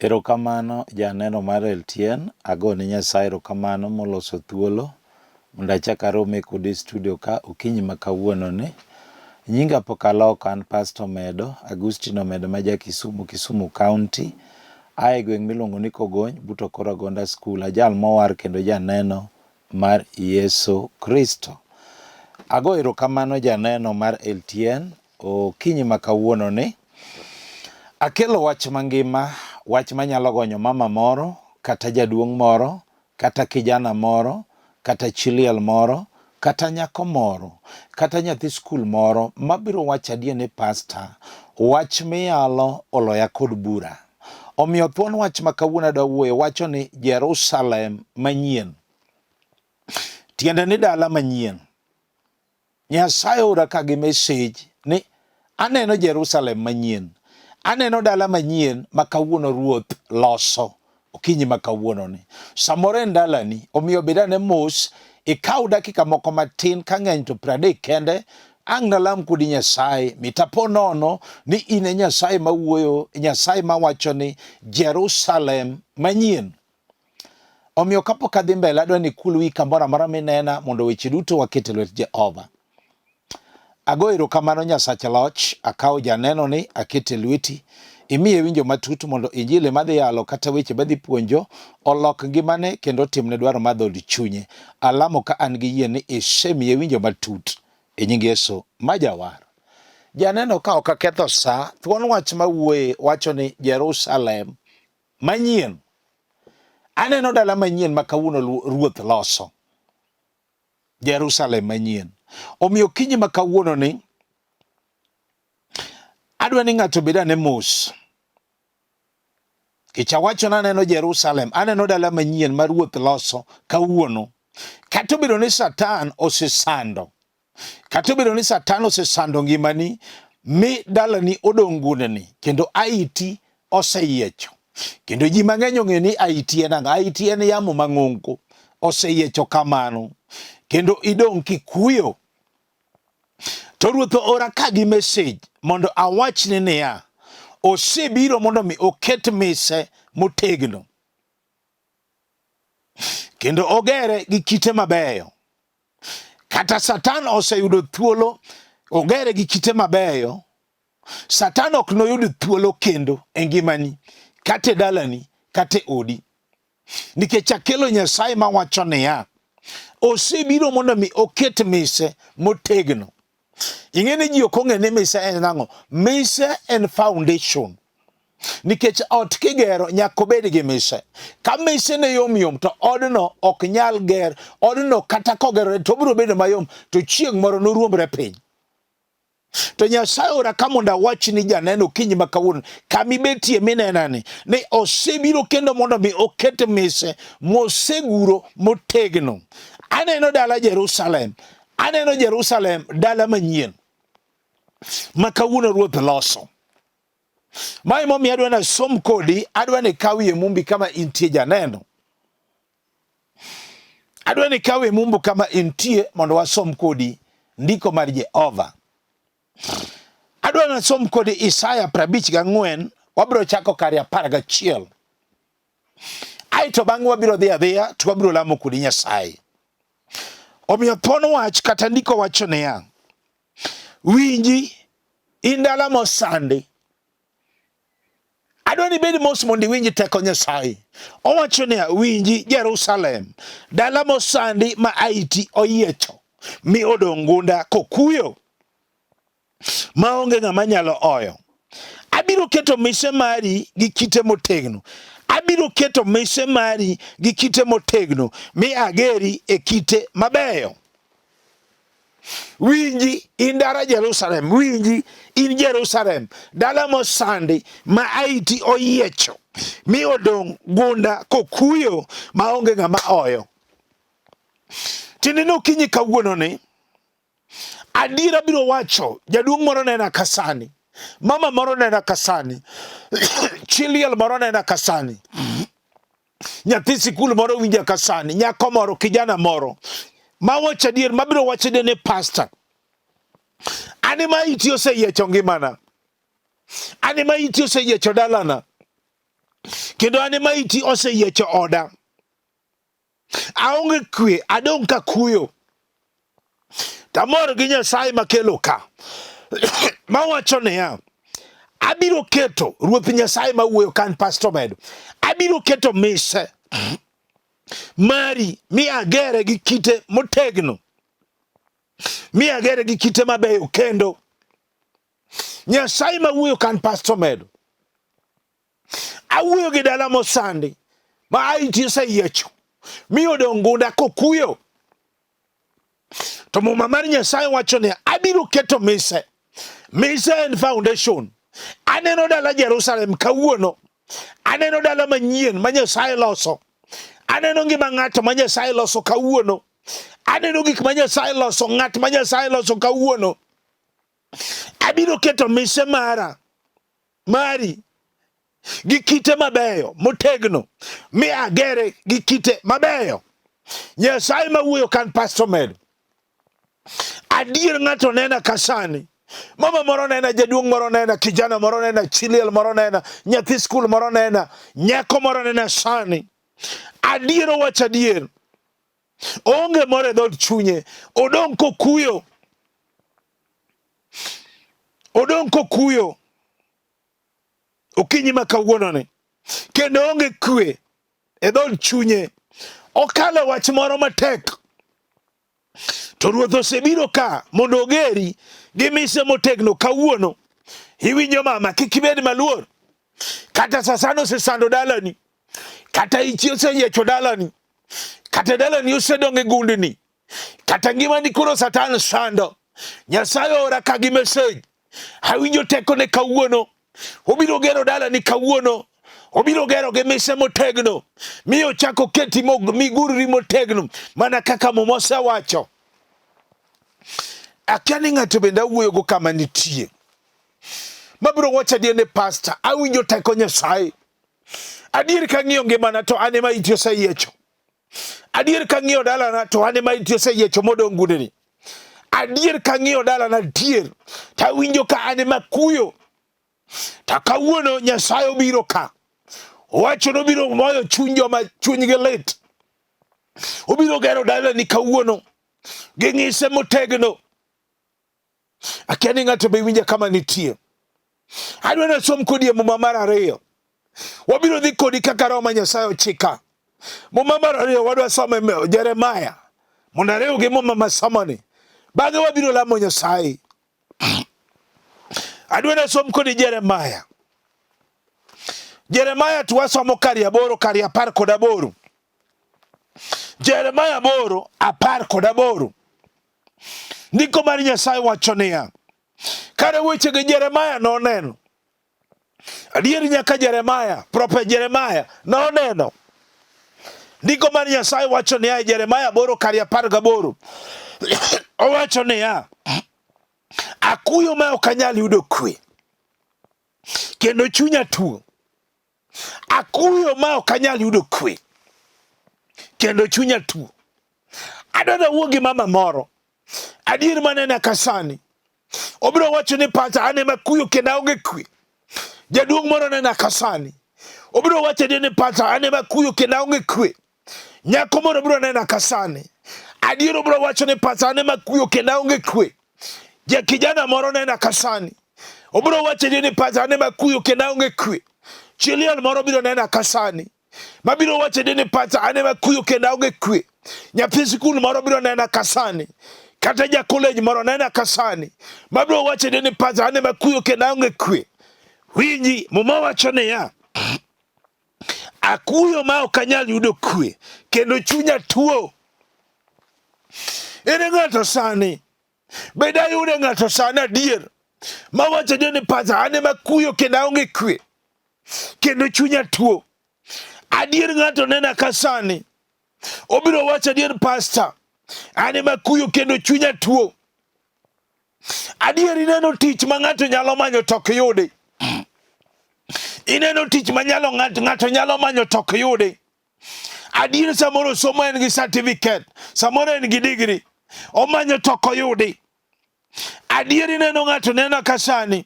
Erokamano janeno mar LTN, agone Nyasaye erokamano moloso thuolo mondo achak arome kodi e studio ka okinyi ma kawuono ni. Nyinga pok aloko an Pastor Omedo, Agustino Omedo ma ja Kisumu, Kisumu County. Ae gweng' miluongo ni Kogony but Okoro Agonda School, ajal mowar kendo janeno mar Yesu Kristo. Ago erokamano janeno mar LTN Okinyi ma kawuono ni akelo wach mangima, wach manyalo gonyo mama moro kata jaduong' moro kata kijana moro kata chi liel moro kata nyako moro kata nyathi skul moro mabiro wacho adier ni pasta, wach miyalo oloya kod bura. Omiyo thuon wach ma kawuono adwa wuoye wacho ni Jerusalem manyien. Tiende ni dala manyien. Nyasaye ora ka gi message ni aneno Jerusalem manyien. Aneno dala manyien ma kawuono Ruoth loso okinyi ma kawuono ni. Samoro en dalani, omiyo bed ane mos, ikaw dakika moko matin ka ng'eny to 30 kende, ang' nalam kodi Nyasaye, mit apo nono ni in e Nyasaye mawuoyo, Nyasaye mawacho ni Jerusalem manyien. Omiyo kapok adhi mbele, adwa ni ikul wiyi kamoro amora minena mondo weche duto waket e lwet Jehova. Ago erokamano Nyasach loch, akawo janeno ni akete lweti, imiye winjo matut mondo injili madhi yalo kata weche madhi puonjo olok ngimane kendo otimne dwaro mar dhood chunye. Alamo ka an gi yie ni isemiye winjo matut e nying Yesu ma jawar. Janeno ka ok aketho sa, thuon wach mawuoye wacho ni Jerusalem manyien. Aneno dala manyien ma kawuono Ruoth loso. Jerusalem manyien. Omiyo okinyi ma kawuono ni adwa ni ng'ato obed ane mos. Kech awacho ni aneno Jerusalem, aneno dala manyien ma Ruoth loso kawuono. Kata obedo ni Satan osesando Kata obedo ni Satan osesando ngimani mi dalani odong' gundni kendo aiti oseyiecho. Kendo ji mang'eny ong'eyo ni aiti en ang'o? Aiti en yamo mang'ongo. Oseyiecho kamano. Kendo idong' kikuyo. To Ruoth oora ka gi message mondo awachni niya, osebiro mondo mi oket mise motegno. Kendo ogere gi kite mabeyo. Kata Satan oseyudo thuolo, ogere gi kite mabeyo, Satan ok noyud thuolo kendo e ngimani, kata e dalani, kata e odi. Nikech akelo Nyasaye mawacho niya, osebiro mondo mi oket mise motegno. Ing'e ni ji ok ong'e ni mise en ang'o? Mise en foundation. Nikech ot kigero nyaka obed gi mise. Ka mise ne yom yom to odno ok nyal ger. Odno kata kogerore to obiro bedo mayom to chieng' moro noruombre piny. To Nyasaye ora ka mondo awach ni janeno okinyi ma kawuono kama ibetie minenani ni osebiro kendo mondo mi oket mise moseguro motegno. Aneno dala Jerusalem, aneno Jerusalem dala manyien ma kawuono Ruoth loso. Ma emomiyo adwa ni asom kodi, adwa ni ikawie Mumbi kama intie janeno. Adwa ni ikawie Mumbu kama intie mondo wasom kodi ndiko mar Jehova. Adwa ni asom kodi Isaya 54, wabiro chako kare 11. Aeto bang'e wabiro dhi adhiya to wabiro lamo kodi Nyasaye. Omiyo thuon wach kata ndiko wacho niya, winji in dala mosandi. Adwa ni ibed mos mondo iwinj teko Nyasaye. Owacho niya, winji Jerusalem, dala mosandi ma aiti oyiecho, mi odong' gunda kokuyo, maonge ng'ama nyalo oyo. Abiro keto mise mari gi kite motegno. Abiro keto mise mari gi kite motegno, mi ageri e kite mabeyo. Winji in dala Jerusalem, winji in Jerusalem, dala mosandi ma aiti oyiecho, mi odong' gunda kokuyo maonge ng'ama oyo. Tiende ni okinyi kawuononi, adiera biro wacho, jaduong' moro nena ka sani, mama moro nena ka sani, chi liel moro nena ka sani, nyathi sikul moro winja ka sani, nyako moro, kijana moro mawacho adier, mabiro wacho adier ni pasta, an ema iti oseyiecho ngimana, an ema iti oseyiecho dalana. Kendo an ema iti oseyiecho oda. Aonge kwe, adong' ka kuyo. Tamor gi Nyasaye makelo ka. Mawacho niya, abiro keto Ruoth Nyasaye mawuoyo kan Pastor Medo. Abiro keto mise mari mi agere gi kite motegno. Mi agere gi kite mabeyo kendo. Nyasaye mawuoyo kan Pastor Medo. Awuoyo gi dala mosandi ma aiti oseyiecho mi odong' gunda kokuyo. To muma mar Nyasaye wacho niya, abiro keto mise. Mise en foundation. Aneno dala Jerusalem kawuono. Aneno dala manyien ma Nyasaye loso. Aneno ngima ng'ato ma Nyasaye loso kawuono. Aneno gik ma Nyasaye loso, ng'at ma Nyasaye loso kawuono. Abiro keto mise mara mari gi kite mabeyo motegno mi agere gi kite mabeyo. Nyasaye ma wuoyo kan pastor med. Adier ng'ato nena ka sani. Mama moro nena, jaduong' moro nena, kijana moro nena, chiliel moro nena, nyathi skul moro nena, nyako moro nena sani. Adier owacho adier. Oonge mor e dhood chunye. Odong' kokuyo. Odong' kokuyo. Okinyi ma kawuononi. Kendo onge kwe e dhood chunye. Okalo wach moro matek. To ruoth osebiro ka mondo ogeri gi mise motegno kawuono. Iwinjo mama, kik ibed maluor. Kata sasano osesando dalani. Kata ichi oseyiecho dalani. Kata dalani osedong' e gundni. Kata ngimani koro Satan sando. Nyasaye ora ka gi message. Awinjo tekone kawuono. Obiro gero dalani kawuono. Obiro gero gi mise motegno. Mi ochako keti migurri motegno mana kaka Muma osewacho. Akia ni ng'ato bende awuoyogo kama nitie. Mabiro wacho adier ni pastor, awinjo teko Nyasaye. Adier kang'iyo ngimana to an ema iti oseyiecho. Adier kang'iyo dalana to an ema iti oseyiecho modong' gundeni. Adier kang'iyo dalana dier to awinjo ka an ema kuyo. To kawuono Nyasaye obiro ka. Owacho ni obiro moyo chuny joma chunygi lit. Obiro gero dalani kawuono gi ng'ise motegno. Akia ni ng'ato be winja kama nitie. Adwa ni asom kodi e muma mar ariyo. Wabiro dhi kodi kaka Roho ma Nyasaye ochika. Muma mar ariyo wadwa somo e Jeremaya mondo ariw gi muma ma somoni. Bang'e wabiro lamo Nyasaye. Adwa ni asom kodi Jeremaya. Jeremaya to wasomo kari 8 kari 18. Jeremaya 8 18. Ndiko mar Nyasaye wacho niya, kare wechegi Jeremaya noneno. Adier nyaka Jeremaya, prophet Jeremaya noneno. Ndiko mar Nyasaye wacho niya e Jeremaya 8 kar 18. Owacho niya, akuyo ma ok anyal yudo kwe, kendo chunya tuo. Akuyo ma ok anyal yudo kwe, kendo chunya tuo. Adwa nawuo gi mama moro, adier manena ka sani. Obiro wacho ni pacha an ema kuyo kendo aonge kwe. Jaduong' moro nena ka sani. Obiro wacho adier ni pacha an ema kuyo kendo aonge kwe. Nyako moro biro nena ka sani. Adier obiro wacho ni pacha an ema kuyo kendo aonge kwe. Ja kijana moro nena ka sani. Obiro wacho adier ni pacha an ema kuyo kendo aonge kwe. Chi liel moro biro nena ka sani. Mabiro wacho adier ni pacha an ema kuyo kendo aonge kwe. Nyathi sikul moro biro nena ka sani. Kata ja college moro nena ka sani. Mabiro wacho adier ni pacha an ema kuyo kendo aonge kwe. Winji, Muma wacho niya, akuyo ma ok anyal yudo kwe kendo chunya tuo. Ere ng'ato sani? Bed ayude ng'ato sani adier mawacho adier ni pacha an ema kuyo kendo aonge kwe kendo chunya tuo. Adier ng'ato nena ka sani obiro wacho adier pasta an ema kuyo kendo chunya tuo. Adier ineno tich ma ng'ato nyalo manyo to ok yudi. Ineno tich ma nyalo ng'ato nyalo manyo to ok yudi. Adier samoro somo en gi certificate, samoro en gi degree, omanyo to ok oyudi. Adier ineno ng'ato neno ka sani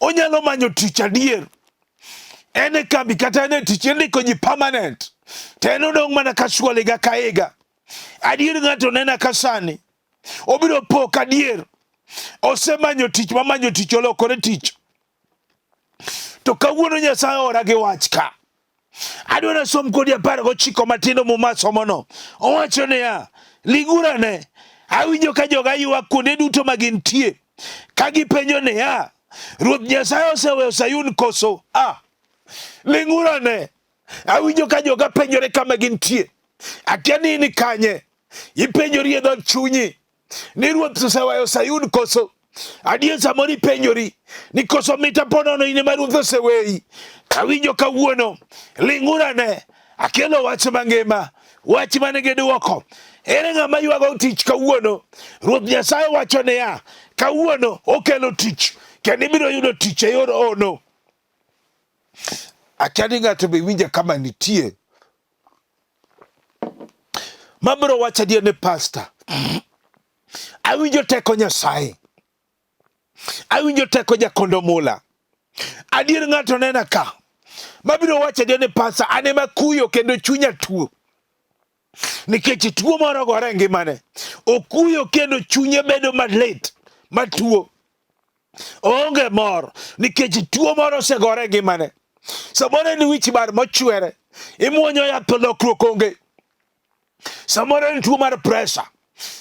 onyalo manyo tich adier. En e kambi kata en e tich indiko ji permanent to en odong' mana casual higa ka higa. Adier ng'ato nena ka sani obiro po ka adier osemanyo tich mamanyo tich olokore tich. To kawuono Nyasaye ora gi wach ka. Adwa nasom kodi 19 matindo muma somono. Owacho niya, ligurane, awinjo ka joga ywak kuonde duto ma gintie, ka gipenjo niya, Ruoth Nyasaye oseweyo Sayun koso? Ah, ling'urane, awinjo ka joga penjore kama gintie. Akia ni in kanye, ipenjori e dhood chunyi ni Ruoth oseweyo Sayun koso? Adier samoro ipenjori ni koso mita ponono in ema Ruoth oseweyi. Awinjo kawuono, ling'urane, akelo wach mangima, wach manigi dwoko. Ere ng'ama ywago tich kawuono? Ruoth Nyasaye wacho niya, kawuono okelo tich, kendo ibiro yudo tich e yor ono. Akia ni ng'ato be winja kama nitie. Mabiro wacho adier ni pasta. Awinjo teko Nyasaye. Awinjo teko Jakondo Mula. Adier ng'ato nena ka. Mabiro wacho adier ni pasta an ema kuyo kendo chunya tuo. Nikech tuo moro ogore e ngimane. Okuyo kendo chunye bedo malit, matuo. Oonge mor nikech tuo moro osegore e ngimane. Samoro en wich bar mochwere, imuonyo yath to lokruok onge. Samoro en tuo mar presa,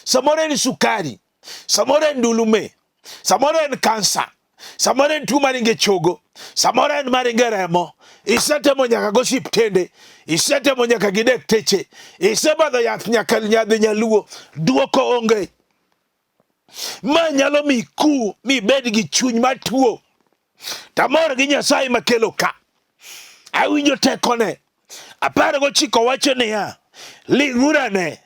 samoro en sukari, samoro en ndulume, samoro en kansa, samoro en tuo mar inge chogo, samoro en mar inge remo. Isetemo nyaka go osiptende, isetemo nyaka gi dakteche, isebadho yath nyaka nyadhi nyaluo, duoko onge. Ma nyalo mi ku mibed gi chuny matuo. Tamor gi Nyasaye makelo ka. Awinjo tekone. 19 wacho niya, ling'urane.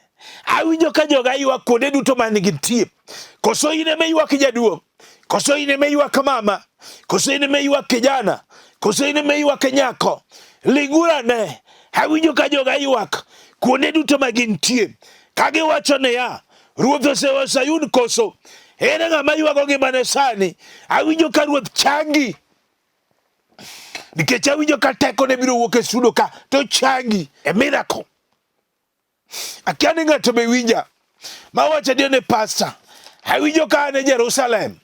Awinjo ka joga ywak kuonde duto man gintie. Koso in ema ywak jaduong'? Koso in ema ywak mama? Koso in ema ywak kijana? Koso in ema ywak nyako? Ling'urane. Awinjo ka joga ywak kuonde duto ma gintie. Ka giwacho niya, Ruoth oseweyo Sayun koso? Ere ng'ama ywago ngimane sani? Awinjo ka Ruoth changi. Nikech awinjo ka tekone biro wuok e studio ka to changi e miracle. Akia ni ng'ato be winja. Mawacho adier ni pastor. Awinjo ka an e Jerusalem.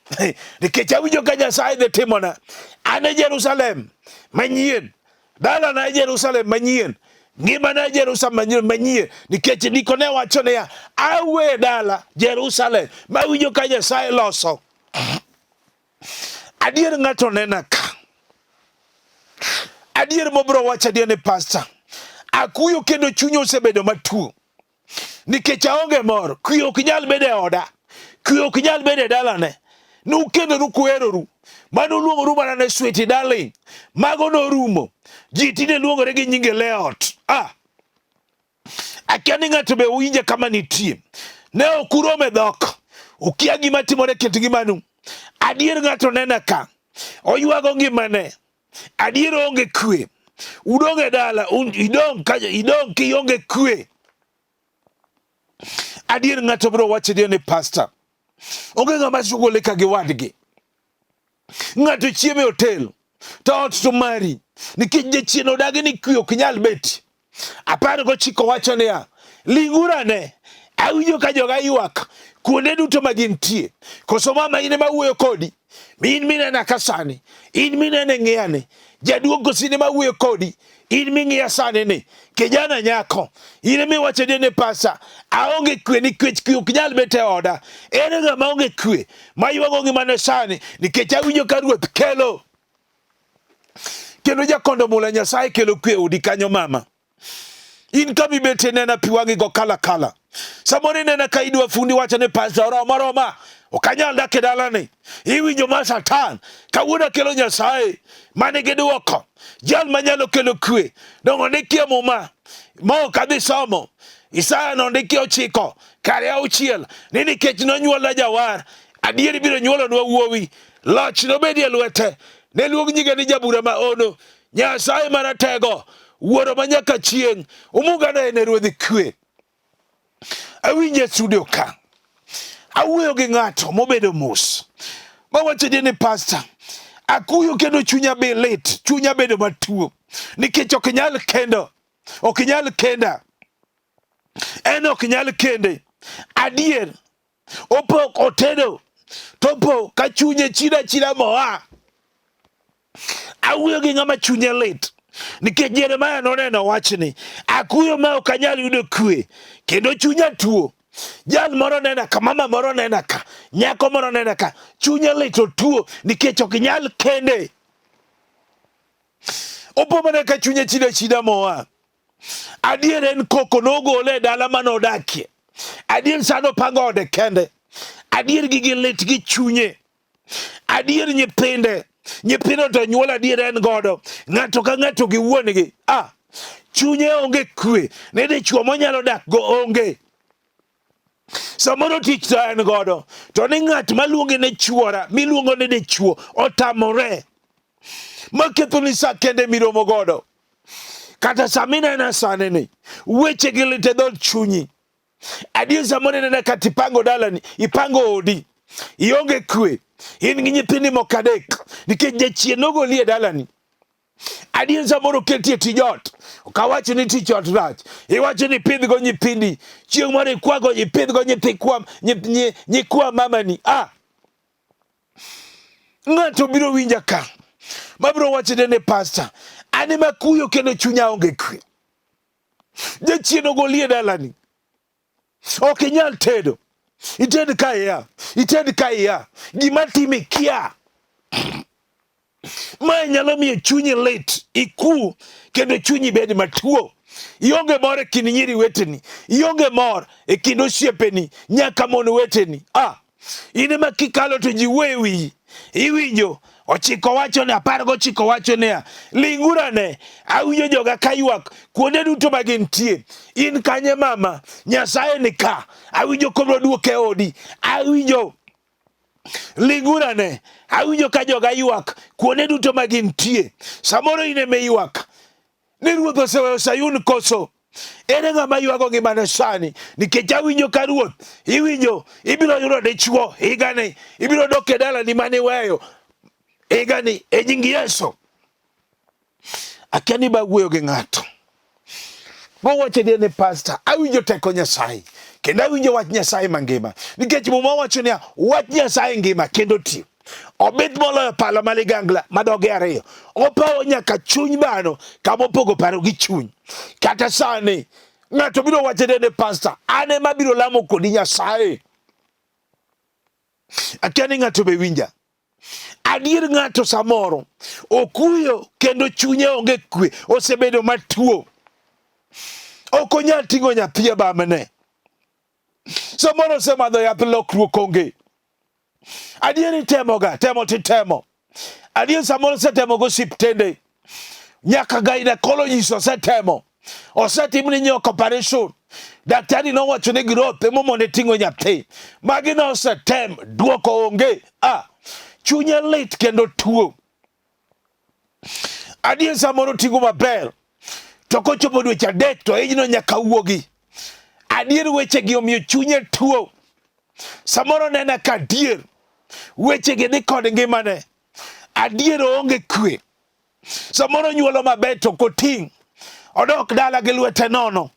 Nikech awinjo ka Nyasaye dhi timona. An e Jerusalem manyien. Dalana e Jerusalem manyien. Ngimana e Jerusalem manyien manyien. Nikech ndiko ne wacho niya, awe dala Jerusalem mawinjo ka Nyasaye loso. Adier ng'ato nena ka. Adier mobro wacho adier ni pastor. Akuyo kendo chunya osebedo matuo. Nikech aonge mor, kwe ok nyal bedo e oda. Kwe ok nyal bedo e dalane. Nukendoru kuheroru. Mano uluongoru mana ne sweetie darling. Mago norumo. Ji tinde luongore gi nyinge layout. Ah. Akia ni ng'ato be winje kama nitie. Ne ok urom e dhok. Ukia gima timore e kit ngimanu. Adier ng'ato nena ka. Oywago ngimane. Adier onge kwe. Udong' e dala, idong' ka idong' kionge kwe. Adier ng'ato biro wacho adier ni pastor. Onge ng'ama sugole ka gi wadgi. Ng'ato chiemo e hotel to ot to mari nikech jachien odagi ni kwe ok nyal bet. 19 wacho niya, ling'urane, awinjo ka joga ywak kuonde duto ma gintie. Koso mama in ema wuoyo kodi? In minena ka sani, in minene ng'iyani, jaduong' koso in ema wuoyo kodi, in ming'iya sani ni, kijana nyako, in ema iwacho ni pasa, aonge kwe nikech kwe ok nyal bet e oda. Ere ng'ama onge kwe maywago ngimane sani nikech awinjo ka Ruoth kelo Kendo jakondo mula Nyasaye kelo kwe odi kanyo mama. In kama ibetie nena pi wang'i go kala kala. Samoro inena ka idwa fundi wacho ni pasta oroma roma. Ok anyal dak e dalani. Iwinjo ma Satan. Kawuono akelo Nyasaye manigi dwoko. Jal manyalo kelo kwe. Dongo ondikie muma ma ok adhi somo. Isaya nondikie 9 kare 6 ni nikech nonyuolna jawar. Adier ibiro nyuolonwa wuowi. Loch nobedi e lwete. Ne luong nyinge ni jabura ma ono, Nyasaye maratego, Wuoro ma nyaka chieng', Omuga ne en e ruodh kwe. Awinjo e studio ka. Awuoyo gi ng'ato mobedo mos. Mawacho ni pastor, Akuyo kendo chunya be lit, chunya bedo matuo nikech ok nyal kendo, ok nyal kenda, en ok nyal kende. Adier opo otedo topo ka chunye chida chida moa. Awuoyo gi ng'ama chunye lit nikech Jeremaya noneno wachni, akuyo ma ok anyal yudo kwe kendo chunya tuo. Jal moro nena ka, mama moro nena ka, nyako moro nena ka, chunye lit otuo nikech ok nyal kende. Opo mana ka chunye chida chida moa. Adier en koko nogole e dala mane odakie. Adier sani opango ode kende. Adier gigi lit gi chunye. Adier nyithinde, nyithindo to nyuol adier en godo. Ng'ato ka ng'ato gi wuon-gi. Ah, chunye onge kwe. Ne dichuo monyalo dak go onge. Samoro tich to en godo. To ni ng'at maluonge ne chuora, miluongo ni dichuo, otamore. Maketho ni sa kende miromo godo. Kata sama inena sani ni, weche gi lit e dhood chunyi. Adier samoro inena kata ipango dalani, ipango odi, ionge kwe, in gi nyithindi moko adek, nikech jachien nogoli e dalani. Adier samoro oketi e tij ot, ok awach ni tich ot rach, iwacho ni ipidhgo nyithindi, chieng' moro ikwago ipidhgo nyithikwa nyikwa mamani. Ah, ng'ato biro winja ka, mabiro wacho ne pasta, an ema kuyo kendo chunya onge kwe. Jachien ogoli e dalani. Ok inyal tedo. Ited ka iya, ited ka iya. Gima timi kia. Mae nyalo miyo chunyi lit, iku kendo chunyi bed matuo. Ionge mor e kind nyiri weteni, ionge mor e kind osiepeni, nyaka mon weteni. Ah, in ema kikalo to ji wuoyo e wiyi. Iwinjo ochiko wacho ni 19 wacho niya, ling'urane, awinjo joga ka ywak kuonde duto ma gintie. In kanye mama? Nyasaye ni ka. Awinjo kobiro duoke e odi. Awinjo ling'urane, awinjo ka joga ywak kuonde duto ma gintie. Samoro in ema iywak ni ruoth oseweyo Sayun koso? Ere ng'ama ywago ngimane sani? Nikech awinjo ka ruoth, iwinjo, ibiro yudo dichwo higani, ibiro dok e dalani mane iweyo higani e nying Yesu. Akia ni ba wuoyo gi ng'ato. Mowacho ni pastor, awinjo teko Nyasaye kendo awinjo wach Nyasaye mangima. Nikech Muma wacho niya, wach Nyasaye ngima kendo tiyo. Obith moloyo pala ma ligangla ma dhoge ariyo. Opawo nyaka chuny dhano kama opogo paro gi chuny. Kata sani ng'ato biro wacho ne pastor, an ema abiro lamo kodi Nyasaye. Akia ni ng'ato be winja. Adier ng'ato samoro okuyo kendo chunye onge kwe, osebedo matuo. Ok onyal ting'o nyathi e bamne. Samoro osemadho yath lokruok onge. Adier itemoga, temo titemo. Adier samoro osetemo go osiptende. Nyaka gynecologist osetemo. Osetimne nyok operation. Daktari nowacho ni growth emomone ting'o nyathi. Magi nosetem, duoko onge. Ah, chunye lit kendo tuo. Adier samoro ting'o maber. To kochopo dweche 3 to ijno nyaka wuogi. Adier wechegi omiyo chunye tuo. Samoro nena ka adier wechegi dhi kod ngimane. Adier oonge kwe. Samoro nyuolo maber to ok oting'. Odok dala gi lwete nono.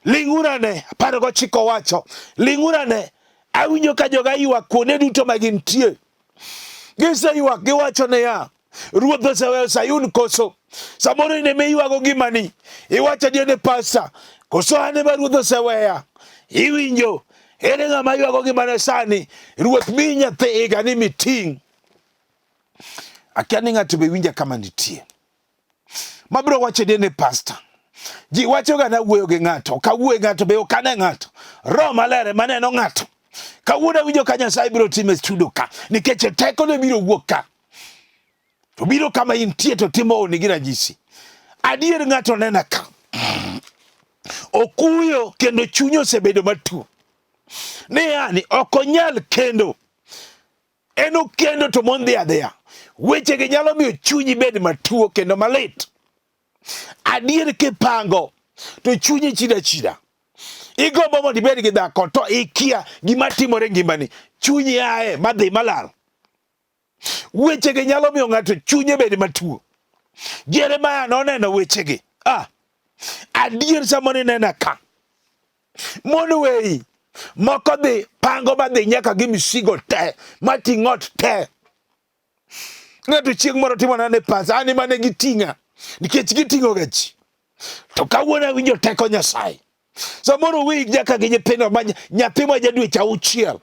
Ling'urane, 19 wacho. Ling'urane, awinjo ka joga ywak kuonde duto ma gintie. Giseywak giwacho niya, Ruoth oseweyo Sayun koso? Samoro in ema iywago ngimani. Iwacho adier ni pasta, koso an ema Ruoth oseweya? Iwinjo, ere ng'ama ywago ngimane sani? Ruoth miyi nyathi higa ni miting'. Akia ni ng'ato be winja kama nitie. Mabiro wacho adier ni pasta. Ji wacho ga nawuoyo gi ng'ato, ok awuoyo gi ng'ato be ok ane ng'ato. Roho Maler ema neno ng'ato. Kawuono awinjo ka Nyasaye biro timo e studio ka, nikech tekone biro wuok ka. To biro kama intie to timo honni gi ranyisi. Adier ng'ato nena ka. Okuyo kendo chunye osebedo matuo. Ni yani ok onyal kendo. En okendo to mon dhi adhiya. Wechegi nyalo miyo chunyi bed matuo kendo malit. Adier kipango to chunyi chida chida. Igombo mondo ibed gi dhako to ikia gima timore ngimani. Chunyi aye madhi malal. Wechegi nyalo miyo ng'ato chunye bed matuo. Jeremaya noneno wechegi. Ah, adier samoro inena ka. Mon weyi moko dhi pango madhi nyaka gi misigo te mating' ot te. Ng'ato chieng' moro timona ne pas an ema ne giting'a nikech giting'o ga ji. To kawuono awinjo teko Nyasaye. Samoro weyi nyaka gi nyithindo ma nyathi ma ja dweche auchiel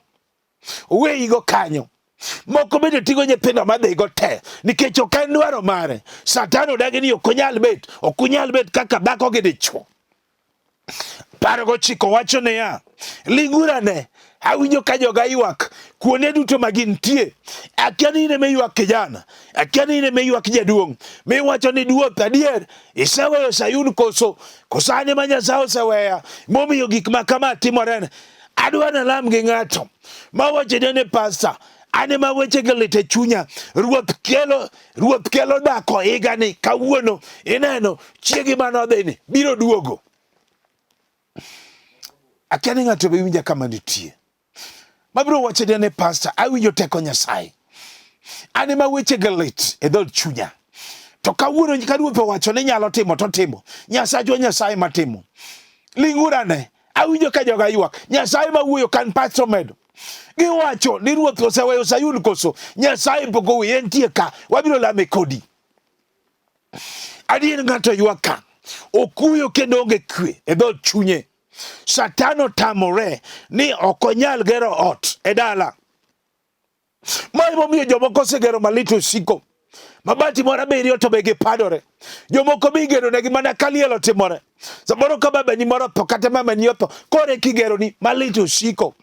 weyigo kanyo. Moko bende ting'o nyithindo madhigo te nikech ok en dwaro mare. Satan odagi ni ok onyal bet, ok unyal bet kaka dhako gi dichwo. 19 wacho niya, ling'urane, awinjo ka joga ywak kuonde duto ma gintie. Akia ni in ema iywak kijana, akia ni in ema iywak jaduong', miwacho ni duoth adier iseweyo Sayun koso? Koso an ema Nyasaye oseweya momiyo gik ma kama timorene? Adwa nalam gi ng'ato mawacho ni pasta, an ema wechegi lit e chunya. Ruoth kelo dhako higani kawuono ineno chiegi manodhini biro duogo. Akia ni ng'ato be winja kama nitie. Mabiro wacho ni pasta, awinjo teko Nyasaye. An ema wechegi lit e dhood chunya. To kawuono ka ruoth owacho ni nyalo timo to timo. Nyasachwa Nyasaye matimo. Ling'urane, awinjo ka joga ywak. Nyasaye ma wuoyo kan pastor medo. Giwacho ni ruoth oseweyo Sayun koso? Nyasaye pok oweyo, entie ka. Wabiro lame kodi. Adier ng'ato ywak ka. Okuyo kendo onge kwe e dhood chunye. Satan otamore ni ok onyal gero ot e dala. Ma emomiyo jomoko osegero malit osiko. Mabati moro abiriyo to be gipadore. Jomoko be igero negi mana ka liel otimore. Samoro ka babani moro otho kata mamani otho, koro eka igeroni malit osiko.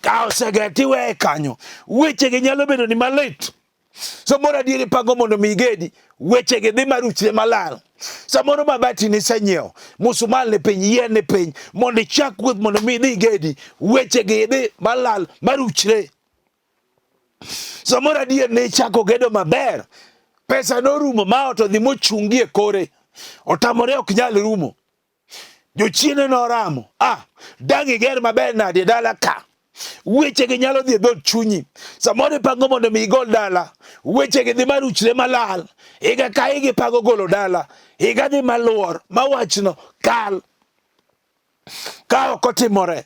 Ka oseger tiweye kanyo. Wechegi nyalo bedo ni malit. Samoro adier ipango mondo mi igedi, wechegi dhi maruchre malal. Samoro mabati nisenyiewo, musumal ni piny, yien ni piny, mondo ichak wuoth mondo mi idhi igedi, wechegi dhi malal maruchre. Samoro adier ne ichako gedo maber, pesa norumo ma ot odhi mochungi e kore, otamore ok nyal rumo. Jochiende noramo, ah, dang' iger maber nade e dala ka? Wechegi nyalo dhi e dhood chunyi. Samoro ipango mondo mi igol dala, wechegi dhi maruchre malal. Higa ka higa ipango golo dala, higa dhi maluor, ma wachno kal. Ka ok otimore,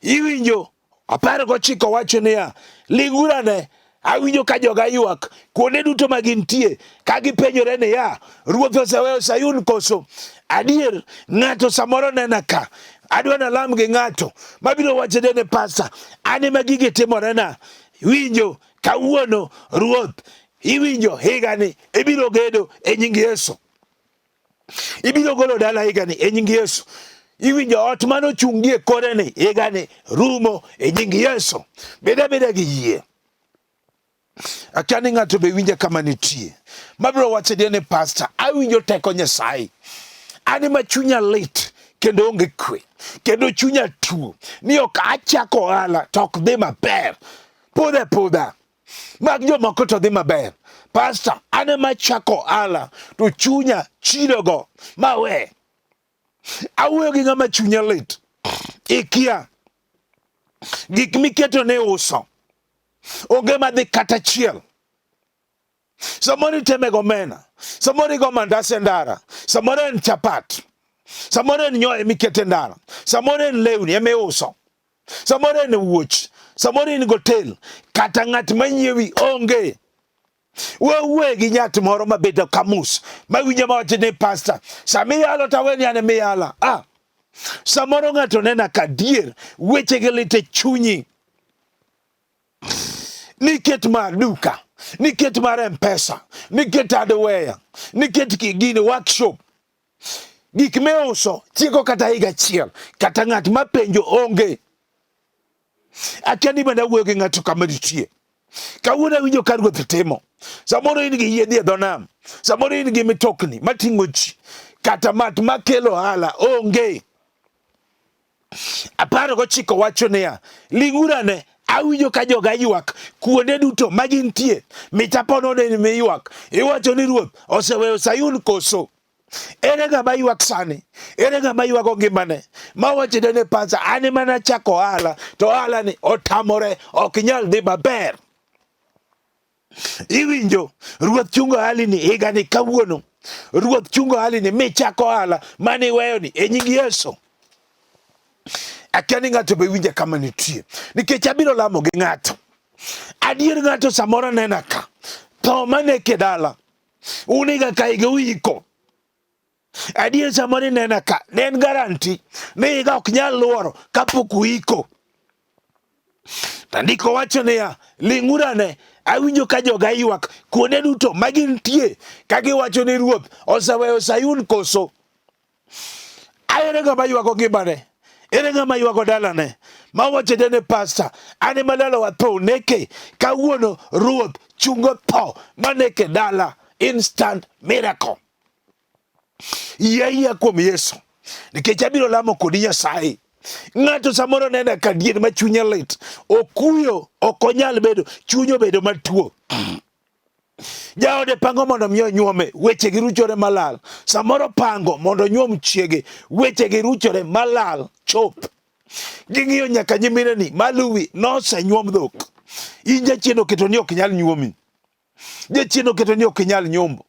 Iwinjo 19 wacho niya, ling'urane, awinjo ka joga ywak kuonde duto ma gintie, ka gipenjore niya, Ruoth oseweyo Sayun koso? Adier, ng'ato samoro nena ka, adwa nalam gi ng'ato mabiro wacho ne pasta, an ema gigi timorena. Winjo, kawuono Ruoth, iwinjo higani ibiro gedo e nying Yesu. Ibiro golo dala higani e nying Yesu. Iwinjo ot mane ochung' gi e kore ni higani rumo e nying Yesu. Bed abeda gi yie. Akia ni ng'ato be winja kama nitie. Mabiro wacho ni pasta, awinjo teko Nyasaye. An ema chunya lit kendo onge kwe kendo chunya tuo ni ok achako ohala to ok dhi maber. Pudha pudha. Mag jomoko to dhi maber. Pastor, an ema achako ohala to chunya chidogo mawe. Awuoyo gi ng'ama chunye lit. Ikia gik miketo ne uso onge madhi kata achiel. Samoro iteme gomena, samoro igo mandas e ndara, samoro en chapat, samoro en nyoyo mikete ndara, samoro en lewni ema iuso. Samoro en wuoch, samoro in gotel, kata ng'at manyiewi onge. Wawuoye gi nyat moro mabedo kamus, mawinjo mawacho ni pasta, sama iyalo to aweni an ema iyala. Ah, samoro ng'ato nena ka dier, wechegi lit e chunyi. Niket mar duka, niket mar M-Pesa, niket hardware, niket gini workshop. Gik miuso tieko kata higa achiel, kata ng'at mapenjo onge. Akia ni bende awuoyo gi ng'ato kama nitie. Kawuono awinjo ka ruoth timo. Samoro in gi yiedhi e dho nam, samoro in gi mitokni mating'o ji, kata mat makelo ohala onge. 19 wacho niya, ling'urane, awinjo ka joga ywak kuonde duto ma gintie, michapono ne miywak. Iwacho ni ruoth oseweyo Sayun koso? Ere ng'ama ywak sani? Ere ng'ama ywago ngimane? Mawacho ne pasa, an ema nachako ohala, to ohala ni otamore, ok nyal dhi maber. Iwinjo, Ruoth chungo halini higani kawuono. Ruoth chungo halini michako ohala mane iweyoni e nying Yesu. Akia ni ng'ato be winja kama nitie, nikech abiro lamo gi ng'ato. Adier ng'ato samoro nena ka tho maneke dala uniga ka higa uiko. Adier samoro inena ka ne en garanti ni higa ok nyal luoro kapok uiko. Tandiko wacho niya, ling'urane, awinjo ka joga ywak kuonde duto ma gintie ka giwacho ni Ruoth oseweyo Sayun koso? Ere ng'ama ywago ngimane? Ere ng'ama ywago dalane? Ma wacho ne pasta, an ema dalawa tho neke, kawuono Ruoth chungo tho maneke dala, instant miracle. Yie ayia kuom Yesu nikech abiro lamo kodi Nyasaye. Ng'ato samoro nena ka dier ma chunye lit, okuyo, ok onyal bedo, chunye obedo matuo. Jaode pango mondo mi onyuome, weche gi ruchore malal. Samoro pango mondo onyuom chiege, weche gi ruchore malal chop. Ging'iyo nyaka nyimineni maluwi nosenyuom dhok. In jachien oketo ni ok nyal nyuomi. Jachien oketo ni ok nyal nyombo.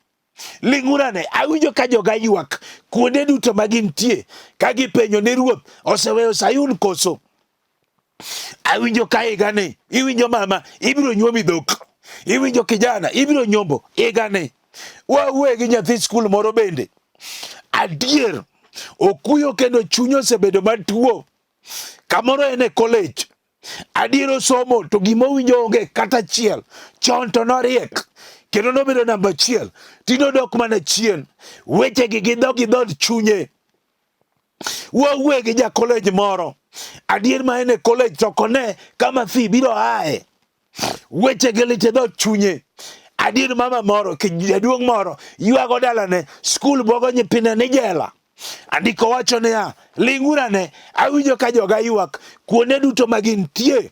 Ling'urane, awinjo ka joga ywak kuonde duto ma gintie, ka gipenjo ni Ruoth oseweyo Sayun koso? Awinjo ka higani, iwinjo mama, ibiro nyuomi dhok. Iwinjo kijana, ibiro nyombo higani. Wawuoye gi nyathi skul moro bende. Adier, okuyo kendo chunye osebedo matuo. Kamoro en e college. Adier osomo to gima owinjo onge kata achiel. Chon to noriek kendo nobedo namba achiel. Tinde odok mana chien. Wechegi gi dho gi dhood chunye. Wawuoye gi ja college moro. Adier ma en e college to ok one kama fee biro aye. Wechegi lit e dhood chunye. Adier mama moro, jaduong' moro ywago dalane, skul bwogo nyithinde ni jela. Andiko wacho niya, ling'urane, awinjo ka joga ywak kuonde duto ma gintie.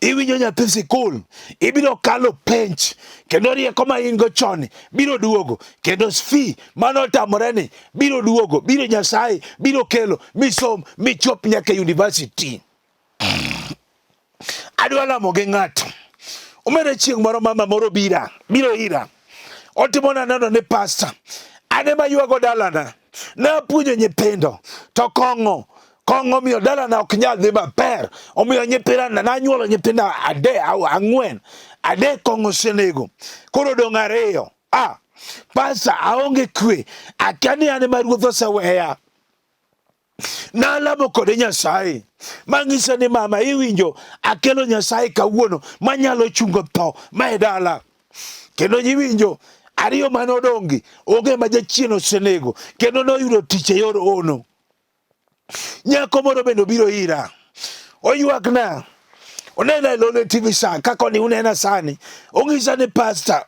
Iwinjo nyathi sikul, ibiro kalo penj, kendo rieko ma in go chon biro duogo, kendo fee mane otamore ni biro duogo, biro Nyasaye biro kelo misom michop nyaka e university. Adwa lamo gi ng'ato. Omera chieng' moro mama moro bira, biro ira. Otimo na neno ni pasta. An ema ywago dalana. Napuonjo nyithindo to kong'o kong'o omiyo dalana ok nyal dhi maber. Omiyo nyithinda nanyuolo nyithinda adek ang'wen. Adek kong'o osenego. Koro odong' ariyo. Ah, pasta aonge kwe. Akia ni an ema Ruoth oseweya. Nalamo kode Nyasaye mang'ise ni mama iwinjo akelo Nyasaye kawuono manyalo chungo tho ma e dala. Kendo iwinjo ariyo mane odong'gi onge ma jachien osenego kendo noyudo tich e yor ono. Nyako moro bende obiro ira oywakna onena e Lolwe TV sa kaka oni unena sani ong'isa ni pasta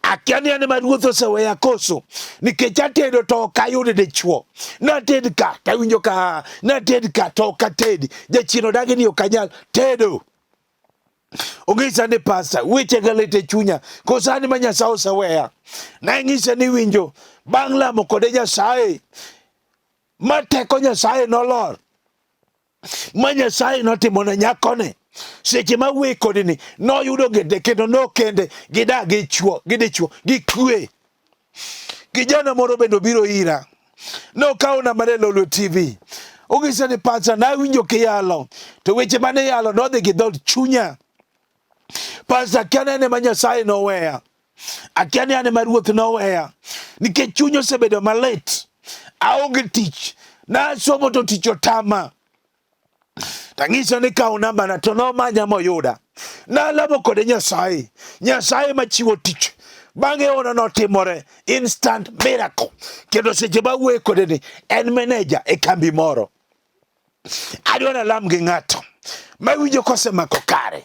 Akia ni an ema ruoth oseweya koso, nikech atedo to ok ayud dichwo. Nated ka to awinjo ka nated ka to ok atedi. Jachien odagi ni ok anyal tedo. Ong'isa ni pasta, wechega lit e chunya, koso an ema Nyasaye oseweya. Nang'ise ni winjo, bang' lamo kode Nyasaye, ma teko Nyasaye nolor. ma Nyasaye notimo ne nyakoni seche ma wuoyi kodi ni noyudo gende kendo nokende gidak gi chwo gi dichwo gi kwe. Kijana moro bende obiro ira nokawo namba ne Lolwe TV ong'isa ni pacha nawinjo kiyalo to weche mane iyalo nodhi gi dhood chunya. Pasa akia nene ma Nyasaye noweya akia ni an ema Ruoth noweya nikech chuny osebedo malit aonge tich nasomo to tich otama tang'ise ni kaw nambana to nomanya moyuda nalamo kode Nyasaye Nyasaye machiwo tich bang'e ono notimore instant miracle kendo seche ma wuoye kode ni en meneja e kambi moro Adwa nalam gi ng'ato mawinjo kosemako kare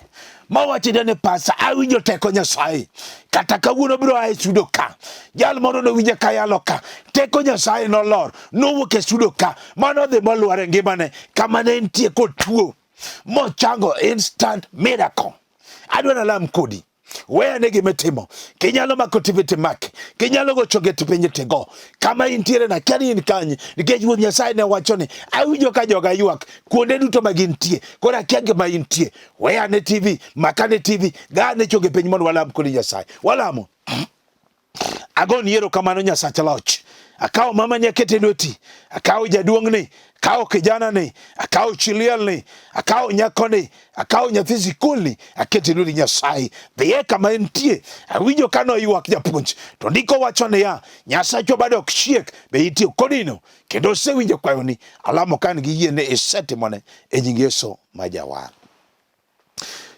mawacho ni pasa awinjo teko Nyasaye kata kawuono biro a e studio ka jal moro nowinja ka yalo ka teko Nyasaye nolor nowuok e studio ka mano dhi molwar e ngimane kama ne entie kotuo mochango instant miracle. Adwa nalam kodi. Weyane gima itimo. Kinyalo mako TV timaki. Kinyalo gocho get piny tigo. Kama intiere na kia ni in kanye. Nikech Ruoth Nyasaye ne wacho ni awinjo ka joga ywak kuonde duto ma gintie. Koro akia gima intie. Weyane TV, makane TV, gane choge piny mondo walam kodi Nyasaye. Walamo. Agoni erokamano Nyasach loch. Akawo mamani akete lweti, akawo jaduong'ni, akawo kijanani, akawo chilielni, akawo nyakoni, akawo nyathi sikulni, akete lweti Nyasaye. Dhiye kama entie. Awinjo ka noywak japuonj. To ndiko wacho niya, Nyasachwa bado ok chiek, be itiyo kodino kendo osewinjo kwayoni. Alamo ka an gi yie ni isetimone e nying Yesu ma Jawar.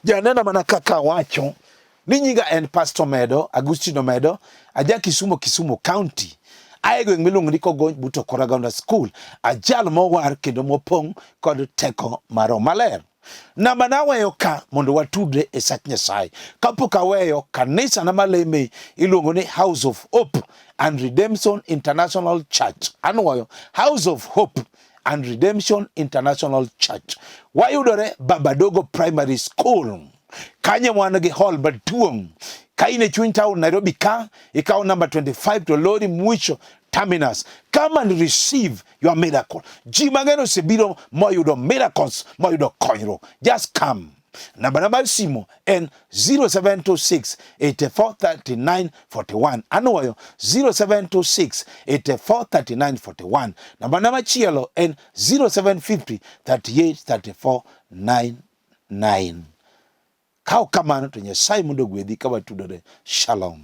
Janeno mana kaka awacho ni nyinga en Pastor Medo, Agustino Medo, aja Kisumo, Kisumo County. Ae gweng' miluongo ni Kogony but Okoragonda School. Ajal mowar kendo mopong' kod teko mar Roho Maler. Namba naweyo ka mondo watudre e sach Nyasaye. Kapok aweyo kanisa na maleme iluongo ni House of Hope and Redemption International Church. Anwoyo House of Hope and Redemption International Church. Wayudore Babadogo Primary School. Kanye wan gi hall maduong'. Ka in e chuny town Nairobi ka, ikawo number 25 to lori mwisho terminus. Come and receive your miracle. Ji mang'eny osebiro moyudo miracles, moyudo konyruok. Just come. Namba na mar simu en 0726 84 39 41. Anwoyo 0726 84 39 41. Namba na machielo en 0750 38 34 99. Ka ok kamano to Nyasaye mondo ogwedhi ka watudore. Shalom.